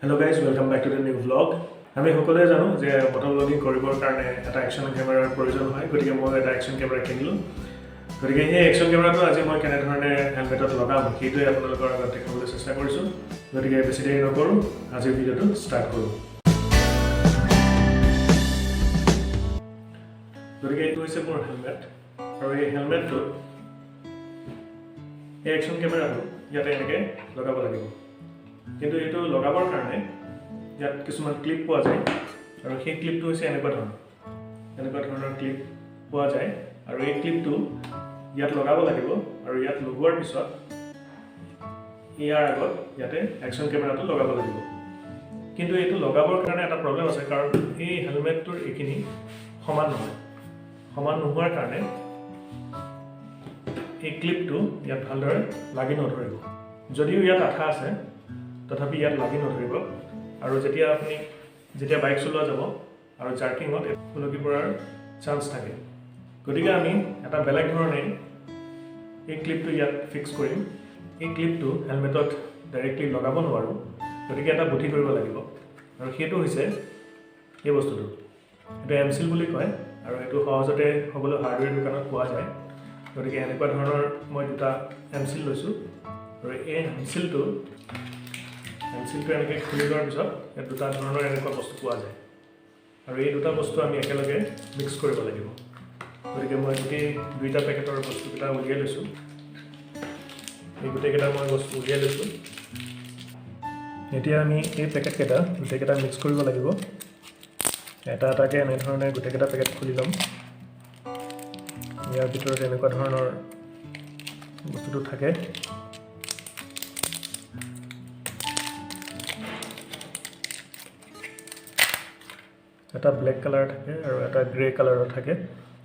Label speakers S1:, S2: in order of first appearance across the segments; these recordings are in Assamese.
S1: Hello guys, welcome back to the new vlog. আমি সকলোৱে জানো যে মটৰ ভ্লগিং কৰিবৰ কাৰণে এটা একশ্যন কেমেৰাৰ প্ৰয়োজন হয়। গতিকে মই এটা একশ্যন কেমেৰা কিনিলোঁ। গতিকে সেই একশ্যন কেমেৰাটো আজি মই কেনেধৰণে হেলমেটত লগাম, সেইটোৱে আপোনালোকৰ আগত দেখুৱাবলৈ চেষ্টা কৰিছোঁ। গতিকে বেছি দেৰি নকৰোঁ, আজিৰ ভিডিঅ'টো ষ্টাৰ্ট কৰোঁ। গতিকে এইটো হৈছে মোৰ হেলমেট আৰু এই হেলমেটটোত এই একশ্যন কেমেৰাটো ইয়াতে এনেকৈ লগাব লাগিব। কিন্তু এইটো লগাবৰ কাৰণে ইয়াত কিছুমান ক্লিপ পোৱা যায় আৰু সেই ক্লিপটো হৈছে এনেকুৱা ধৰণৰ ক্লিপ পোৱা যায় আৰু এই ক্লিপটো ইয়াত লগাব লাগিব আৰু ইয়াত লগোৱাৰ পিছত ইয়াৰ আগত ইয়াতে একশ্যন কেমেৰাটো লগাব লাগিব। কিন্তু এইটো লগাবৰ কাৰণে এটা প্ৰব্লেম আছে, কাৰণ এই হেলমেটটোৰ এইখিনি সমান নহয়। সমান নোহোৱাৰ কাৰণে এই ক্লিপটো ইয়াত ভালদৰে লাগি নধৰিব। যদিও ইয়াত আঠা আছে, তথাপি ইয়াত লাগি নধৰিব আৰু যেতিয়া আপুনি যেতিয়া বাইক চলোৱা যাব আৰু জাৰ্কিঙত সুলকি পৰাৰ চান্স থাকে। গতিকে আমি এটা বেলেগ ধৰণে এই ক্লিপটো ইয়াত ফিক্স কৰিম। এই ক্লিপটো হেলমেটত ডাইৰেক্টলি লগাব নোৱাৰোঁ। গতিকে এটা বুদ্ধি কৰিব লাগিব আৰু সেইটো হৈছে এই বস্তুটো। এইটো এমচিল বুলি কয় আৰু এইটো সহজতে সকলো হাৰ্ডৱেৰ দোকানত পোৱা যায়। গতিকে এনেকুৱা ধৰণৰ মই দুটা এমচিল লৈছোঁ আৰু এই এমচিলটো এনেকৈ খুলি লোৱাৰ পিছত ইয়াত দুটা ধৰণৰ এনেকুৱা বস্তু পোৱা যায় আৰু এই দুটা বস্তু আমি একেলগে মিক্স কৰিব লাগিব। গতিকে মই গোটেই দুইটা পেকেটৰ বস্তুকেইটা উলিয়াই লৈছোঁ। এই গোটেইকেইটা মই বস্তু উলিয়াই লৈছোঁ। এতিয়া আমি এই পেকেটকেইটা গোটেইকেইটা মিক্স কৰিব লাগিব। এটা এটাকৈ এনেধৰণে গোটেইকেইটা পেকেট খুলি ল'ম। ইয়াৰ ভিতৰত এনেকুৱা ধৰণৰ বস্তুটো থাকে। এটা ব্লেক কালাৰ থাকে আৰু এটা গ্ৰে কালাৰৰ থাকে।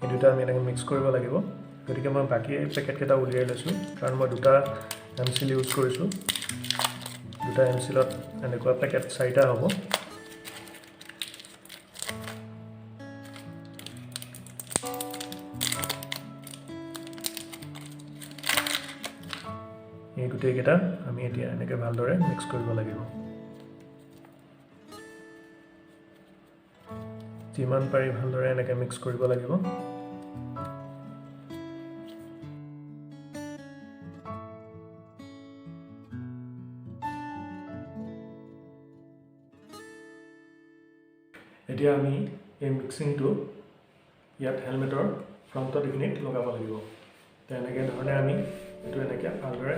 S1: এই দুটা আমি এনেকৈ মিক্স কৰিব লাগিব। গতিকে মই বাকী পেকেটকেইটা উলিয়াই লৈছোঁ, কাৰণ মই দুটা এমচিল ইউজ কৰিছোঁ। দুটা এমচিলত এনেকুৱা পেকেট চাৰিটা হ'ব। এই গোটেইকেইটা আমি এতিয়া এনেকৈ ভালদৰে মিক্স কৰিব লাগিব। যিমান পাৰি ভালদৰে এনেকৈ মিক্স কৰিব লাগিব। এতিয়া আমি এই মিক্সিংটো ইয়াত হেলমেটৰ ফ্ৰণ্টত এইখিনিত লগাব লাগিব। তেনেকৈ ধৰণে আমি এইটো এনেকৈ ভালদৰে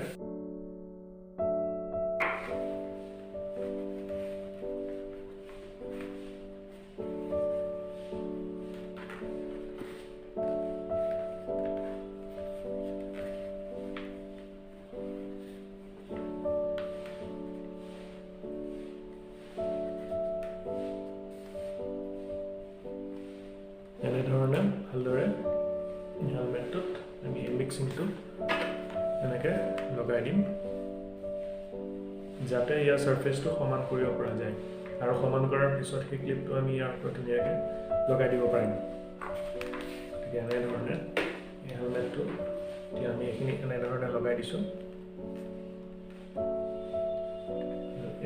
S1: এনেধৰণে ভালদৰে হেলমেটটোত আমি এই মিক্সিংটো এনেকৈ লগাই দিম, যাতে ইয়াৰ ছাৰফেচটো সমান কৰিব পৰা যায় আৰু সমান কৰাৰ পিছত সেই ক্লিপটো আমি ইয়াৰ ওপৰত ধুনীয়াকৈ লগাই দিব পাৰিম। গতিকে এনেধৰণে এই হেলমেটটো এতিয়া আমি এইখিনি এনেধৰণে লগাই দিছোঁ।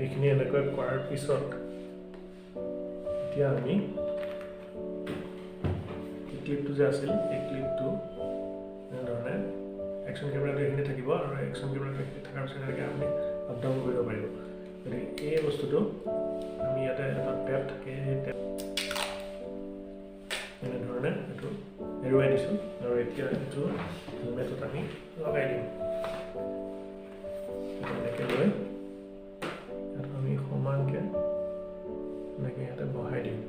S1: এইখিনি এনেকৈ কৰাৰ পিছত এতিয়া আমি এই ক্লিপটো যে আছিল, এই ক্লিপটো এনেধৰণে একশ্যন কেমেৰাটো এইখিনি থাকিব আৰু একশ্যন কেমেৰাটো এইখিনি থকাৰ পিছত এনেকৈ আপুনি আপ ডাউন কৰিব পাৰিব। গতিকে এই বস্তুটো আমি ইয়াতে এটা টেপ থাকে, সেই টেপ এনেধৰণে এইটো এৰুৱাই দিছোঁ আৰু এতিয়া এইটো হেলমেটত আমি লগাই দিম। এনেকৈ লৈ ইয়াত আমি সমানকৈ এনেকৈ ইয়াতে বহাই দিম।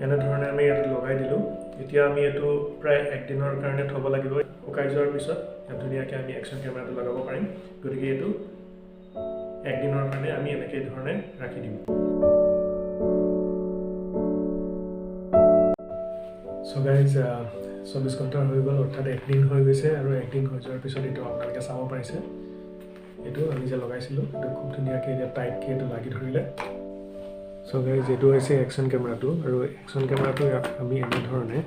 S1: এনেধৰণে আমি ইয়াত লগাই দিলোঁ। এতিয়া আমি এইটো প্ৰায় একদিনৰ কাৰণে থ'ব লাগিব। শুকাই যোৱাৰ পিছত ইয়াত ধুনীয়াকৈ আমি একশ্যন কেমেৰাটো লগাব পাৰিম। গতিকে এইটো একদিনৰ কাৰণে আমি এনেকৈ ধৰণে ৰাখি দিম। চ' গাইজ, 24 ঘণ্টা হৈ গ'ল, অৰ্থাৎ একদিন হৈ গৈছে আৰু একদিন হৈ যোৱাৰ পিছত এইটো আপোনালোকে চাব পাৰিছে। এইটো আমি যে লগাইছিলোঁ, এইটো খুব ধুনীয়াকৈ এতিয়া টাইটকৈ এইটো লাগি ধৰিলে। চ' গাইজ, এইটো হৈছে একশ্যন কেমেৰাটো আৰু একশ্যন কেমেৰাটো ইয়াত আমি এনেধৰণে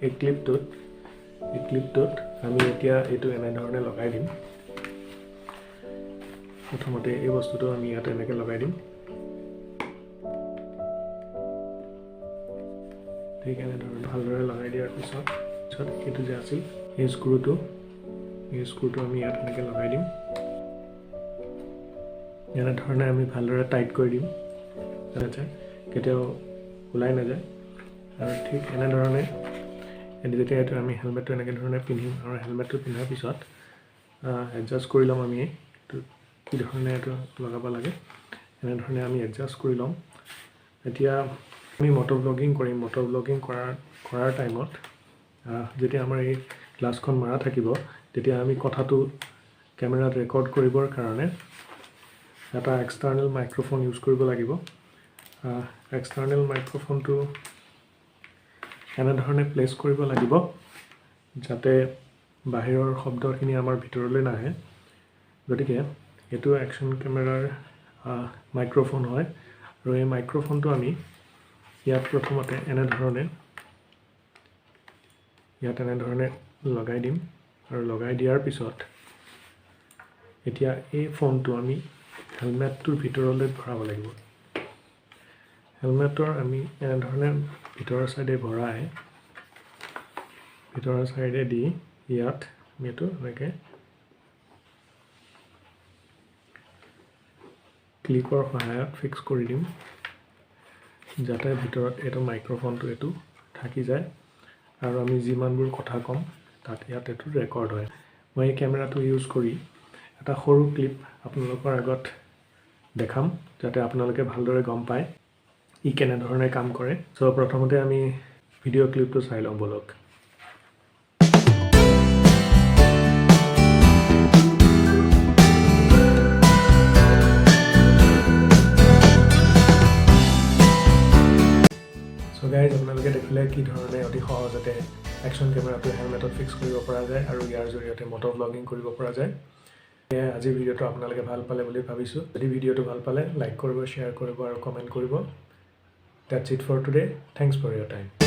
S1: এই ক্লিপটোত এই ক্লিপটোত আমি এতিয়া এইটো এনেধৰণে লগাই দিম। প্ৰথমতে এই বস্তুটো আমি ইয়াত এনেকৈ লগাই দিম। ঠিক এনেধৰণে ভালদৰে লগাই দিয়াৰ পিছত এইটো যে আছিল এই স্ক্ৰুটো আমি ইয়াত এনেকৈ লগাই দিম। এনেধৰণে আমি ভালদৰে টাইট কৰি দিম যাতে কেতিয়াও ওলাই নাযায়। আৰু ঠিক এনেধৰণে যেতিয়া এইটো আমি হেলমেটটো এনেকৈ ধৰণে পিন্ধিম আৰু হেলমেটটো পিন্ধাৰ পিছত এডজাষ্ট কৰি ল'ম আমি এইটো কি ধৰণে এইটো লগাব লাগে, এনেধৰণে আমি এডজাষ্ট কৰি ল'ম। এতিয়া আমি মটৰ ব্লগিং কৰিম। মটৰ ব্লগিং কৰাৰ টাইমত যেতিয়া আমাৰ এই গ্লাছখন মৰা থাকিব, তেতিয়া আমি কথাটো কেমেৰাত ৰেকৰ্ড কৰিবৰ কাৰণে এটা এক্সটাৰ্নেল মাইক্ৰ'ফোন ইউজ কৰিব লাগিব। এক্সটাৰ্নেল মাইক্ৰ'ফোনটো এনেধৰণে প্লেচ কৰিব লাগিব যাতে বাহিৰৰ শব্দখিনি আমাৰ ভিতৰলৈ নাহে। গতিকে এইটো একশ্যন কেমেৰাৰ মাইক্ৰ'ফোন হয় আৰু এই মাইক্ৰ'ফোনটো আমি ইয়াত প্ৰথমতে এনেধৰণে ইয়াত এনেধৰণে লগাই দিম আৰু লগাই দিয়াৰ পিছত এতিয়া এই ফোনটো আমি হেলমেটটোৰ ভিতৰলৈ ভৰাব লাগিব। হেলমেটৰ আমি এনেধৰণে ভিতৰৰ ছাইডে ভৰাই, ভিতৰৰ ছাইডে দি ইয়াত আমি এইটো এনেকৈ ক্লিপৰ সহায়ত ফিক্স কৰি দিম, যাতে ভিতৰত এইটো মাইক্ৰ'ফোনটো এইটো থাকি যায় আৰু আমি যিমানবোৰ কথা ক'ম তাত ইয়াত এইটো ৰেকৰ্ড হয়। মই এই কেমেৰাটো ইউজ কৰি এটা সৰু ক্লিপ আপোনালোকৰ আগত দেখাম, যাতে আপোনালোকে ভালদৰে গম পায় ই কেনেধৰণে কাম কৰে। চ' প্ৰথমতে আমি ভিডিঅ' ক্লিপটো চাই লওঁ ব'লক। চ' গাইজ, আপোনালোকে দেখিলে কি ধৰণে অতি সহজতে একশ্যন কেমেৰাটো হেলমেটত ফিক্স কৰিব পৰা যায় আৰু ইয়াৰ জৰিয়তে মটৰ ভ্লগিং কৰিব পৰা যায়। সেয়াই, আজিৰ ভিডিঅ'টো আপোনালোকে ভাল পালে বুলি ভাবিছোঁ। যদি ভিডিঅ'টো ভাল পালে, লাইক কৰিব, শ্বেয়াৰ কৰিব আৰু কমেণ্ট কৰিব। That's it for today. Thanks for your time.